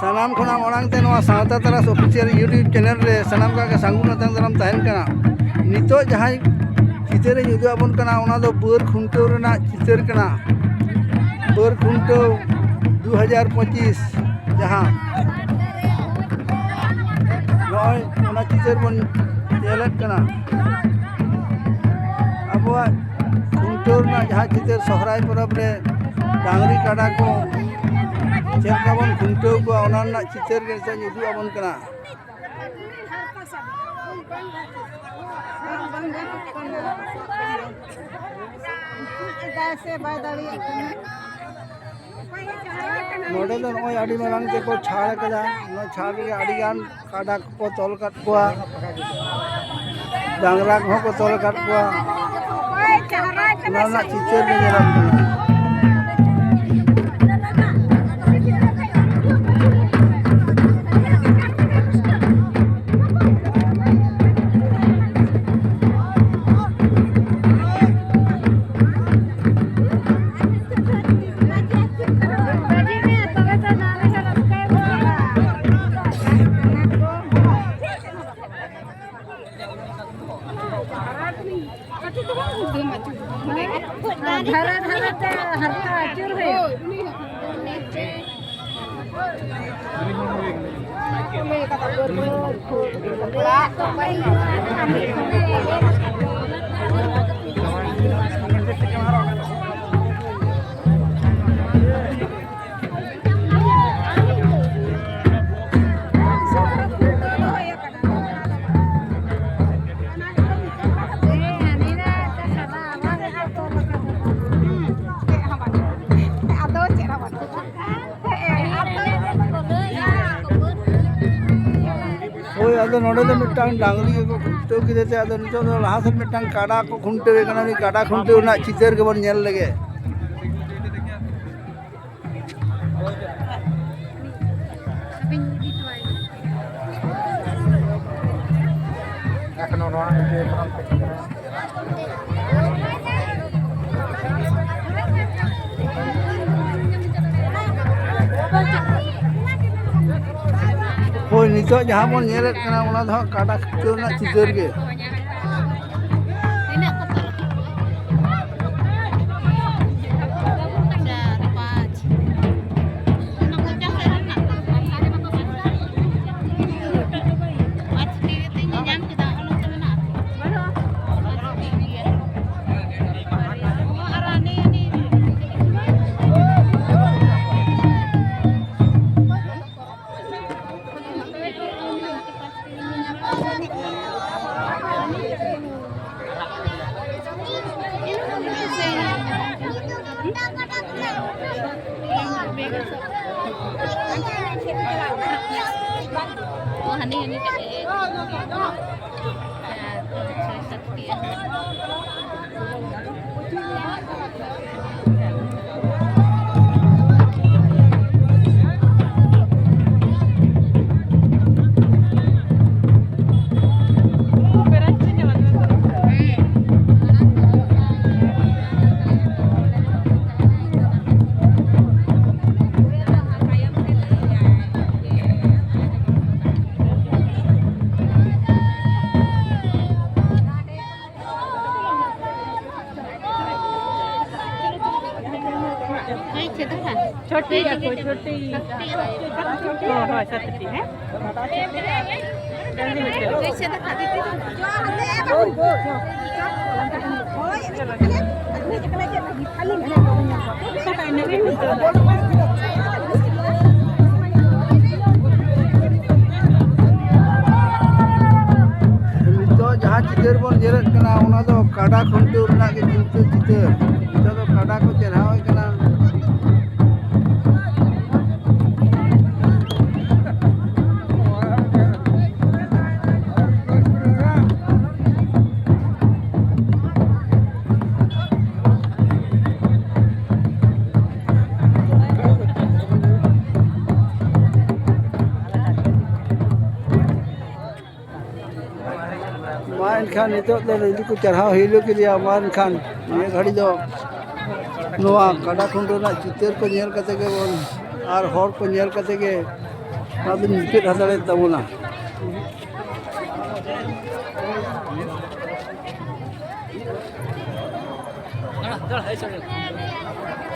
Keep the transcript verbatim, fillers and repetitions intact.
ᱥᱟᱱᱟᱢ ᱠᱷᱚᱱᱟᱜ ᱢᱟᱲᱟᱝ ᱛᱮ ᱱᱚᱣᱟ ᱥᱟᱶᱛᱟ ᱛᱟᱨᱟᱥ ᱚᱯᱷᱤᱥᱤᱭᱟᱞ YouTube ᱪᱮᱱᱮᱞ ᱨᱮ ᱥᱟᱱᱟᱢ ᱠᱚᱣᱟᱜ ᱜᱮ ᱥᱟᱹᱜᱩᱱ ᱟᱛᱟᱝ ᱫᱟᱨᱟᱢ ᱛᱟᱦᱮᱱ ᱠᱟᱱᱟ᱾ ᱱᱤᱛᱚᱜ ᱡᱟᱦᱟᱸᱭ ᱪᱤᱛᱟᱹᱨᱤᱧ ᱩᱫᱩᱜ ᱟᱵᱚᱱ ᱠᱟᱱᱟ, ᱚᱱᱟ ᱫᱚ ᱵᱟᱹᱨ ᱠᱷᱩᱱᱴᱟᱹᱣ ᱨᱮᱱᱟᱜ ᱪᱤᱛᱟᱹᱨ ᱠᱟᱱᱟ᱾ ᱵᱟᱹᱨ ᱠᱷᱩᱱᱴᱟᱹᱣ ᱫᱩ ᱦᱟᱡᱟᱨ ᱯᱚᱸᱪᱤᱥ, ᱡᱟᱦᱟᱸ ᱱᱚᱜᱼᱚᱭ ᱚᱱᱟ ᱪᱤᱛᱟᱹᱨ ᱵᱚᱱ ᱧᱮᱞᱮᱫ ᱠᱟᱱᱟ᱾ ᱟᱵᱚᱣᱟᱜ ᱠᱷᱩᱱᱴᱟᱹᱣ ᱨᱮᱱᱟᱜ ᱡᱟᱦᱟᱸ ᱪᱤᱛᱟᱹᱨ, ᱥᱚᱦᱨᱟᱭ ᱯᱚᱨᱚᱵᱽ ᱨᱮ ᱰᱟᱝᱨᱤ ᱠᱟᱰᱟ ᱠᱚ ᱪᱮᱫ ᱞᱮᱠᱟ ᱵᱚᱱ ᱠᱷᱩᱱᱴᱟᱹᱣ ᱠᱚᱣᱟ, ᱚᱱᱟ ᱨᱮᱱᱟᱜ ᱪᱤᱛᱟᱹᱨ ᱜᱮ ᱱᱤᱛᱚᱜ ᱤᱧ ᱩᱫᱩᱜ ᱟᱵᱚᱱ ᱠᱟᱱᱟ᱾ ᱱᱚᱰᱮ ᱫᱚ ᱱᱚᱜᱼᱚᱭ ᱟᱹᱰᱤ ᱢᱟᱨᱟᱝ ᱛᱮᱠᱚ ᱪᱷᱟᱲ ᱠᱟᱫᱟ᱾ ᱱᱚᱣᱟ ᱪᱷᱟᱲ ᱨᱮᱜᱮ ᱟᱹᱰᱤ ᱜᱟᱱ ᱠᱟᱰᱟ ᱠᱚᱠᱚ ᱛᱚᱞ ᱠᱟᱫ ᱠᱚᱣᱟ, ᱰᱟᱝᱨᱟ ᱠᱚᱦᱚᱸ ᱠᱚ ᱛᱚᱞ ᱠᱟᱫ ᱠᱚᱣᱟ᱾ ᱚᱱᱟ ᱨᱮᱱᱟᱜ ᱪᱤᱛᱟᱹᱨ ᱜᱮ ᱧᱮᱞᱚᱜ ᱠᱟᱱᱟ᱾ ᱫᱷᱟᱨᱮ ᱫᱷᱟᱨᱮ ᱛᱮ ᱦᱟᱨᱛᱟ ᱟᱹᱪᱩᱨ ᱦᱩᱭᱩᱜ᱾ ᱦᱳᱭ, ᱟᱫᱚ ᱱᱚᱰᱮ ᱫᱚ ᱢᱤᱫᱴᱟᱝ ᱰᱟᱝᱨᱤ ᱜᱮᱠᱚ ᱠᱷᱩᱱᱴᱟᱹᱣ ᱠᱮᱫᱮ ᱛᱮ, ᱟᱫᱚ ᱱᱤᱛᱚᱜ ᱫᱚ ᱞᱟᱦᱟ ᱥᱮᱫ ᱢᱤᱫᱴᱟᱝ ᱠᱟᱰᱟ ᱠᱚ ᱠᱷᱩᱱᱴᱟᱹᱣ ᱮ ᱠᱟᱱᱟ᱾ ᱩᱱᱤ ᱠᱟᱰᱟ ᱠᱷᱩᱱᱴᱟᱹᱣ ᱨᱮᱱᱟᱜ ᱪᱤᱛᱟᱹᱨ ᱜᱮᱵᱚᱱ ᱧᱮᱞ ᱞᱮᱜᱮ᱾ ᱮᱠᱷᱚᱱᱳ ᱱᱚᱣᱟ ᱢᱤᱫᱴᱮᱡ ᱱᱤᱛᱚᱜ ᱡᱟᱦᱟᱸ ᱵᱚᱱ ᱧᱮᱞᱮᱫ ᱠᱟᱱᱟ, ᱚᱱᱟ ᱫᱚ ᱦᱟᱸᱜ ᱠᱟᱰᱟ ᱠᱷᱩᱱᱴᱟᱹᱣ ᱨᱮᱱᱟᱜ ᱪᱤᱛᱟᱹᱨ ᱜᱮ᱾ ᱛᱤᱱᱟᱹᱜ ᱠᱚ ᱛᱚᱞ ᱠᱟᱜ ᱠᱚᱣᱟ? ᱪᱟᱨ, ᱯᱟᱸᱪ᱾ ᱚᱱᱟ ᱠᱚ ᱪᱟᱥ ᱨᱮᱱᱟᱜ ᱠᱚ ᱯᱟᱸᱪ ᱴᱤ ᱜᱮ ᱛᱤᱧ ᱧᱟᱢ ᱠᱮᱫᱟ, ᱚᱱᱟ ᱠᱚ ᱢᱮᱱᱟᱜᱼᱟ᱾ ᱟᱨ ᱦᱟᱱᱮ, ᱦᱟᱱᱮ ᱦᱟᱹᱱᱤ ᱦᱟᱹᱱᱤ ᱠᱟᱛᱮ ᱪᱷᱚᱭ ᱥᱟᱛ ᱴᱤ᱾ ᱪᱷᱳᱴᱤ ᱟᱠᱚ, ᱪᱷᱳᱴᱤ᱾ ᱦᱳᱭ, ᱦᱳᱭ, ᱥᱟᱛᱴᱤ, ᱦᱮᱸ᱾ ᱱᱤᱛᱚᱜ ᱡᱟᱦᱟᱸ ᱪᱤᱛᱟᱹᱨ ᱵᱚᱱ ᱧᱮᱞᱮᱫ ᱠᱟᱱᱟ, ᱚᱱᱟ ᱫᱚ ᱠᱟᱰᱟ ᱠᱷᱩᱱᱴᱟᱹᱣ ᱨᱮᱱᱟᱜ ᱜᱮ ᱪᱤᱛᱟᱹᱨ᱾ ᱱᱤᱛᱚᱜ ᱫᱚ ᱠᱟᱰᱟ ᱠᱚ ᱪᱮᱨᱦᱟᱣ ᱠᱟᱱᱟ᱾ ᱢᱟ ᱮᱱᱠᱷᱟᱱ ᱱᱤᱛᱚᱜ ᱫᱚ ᱨᱮᱞᱤ ᱠᱚ ᱪᱟᱨᱦᱟᱣ ᱦᱤᱞᱟᱹ ᱠᱮᱫᱮᱭᱟ᱾ ᱢᱟ ᱮᱱᱠᱷᱟᱱ ᱱᱤᱭᱟᱹ ᱜᱷᱟᱹᱲᱤ ᱫᱚ ᱱᱚᱣᱟ ᱠᱟᱰᱟ ᱠᱷᱩᱱᱴᱟᱹᱣ ᱨᱮᱱᱟᱜ ᱪᱤᱛᱟᱹᱨ ᱠᱚ ᱧᱮᱞ ᱠᱟᱛᱮ ᱜᱮ ᱵᱚᱱ, ᱟᱨ ᱦᱚᱲ ᱠᱚ ᱧᱮᱞ ᱠᱟᱛᱮ ᱜᱮ ᱟᱫᱚᱧ ᱢᱩᱪᱟᱹᱫ ᱦᱟᱛᱟᱲᱮᱫ ᱛᱟᱵᱚᱱᱟ᱾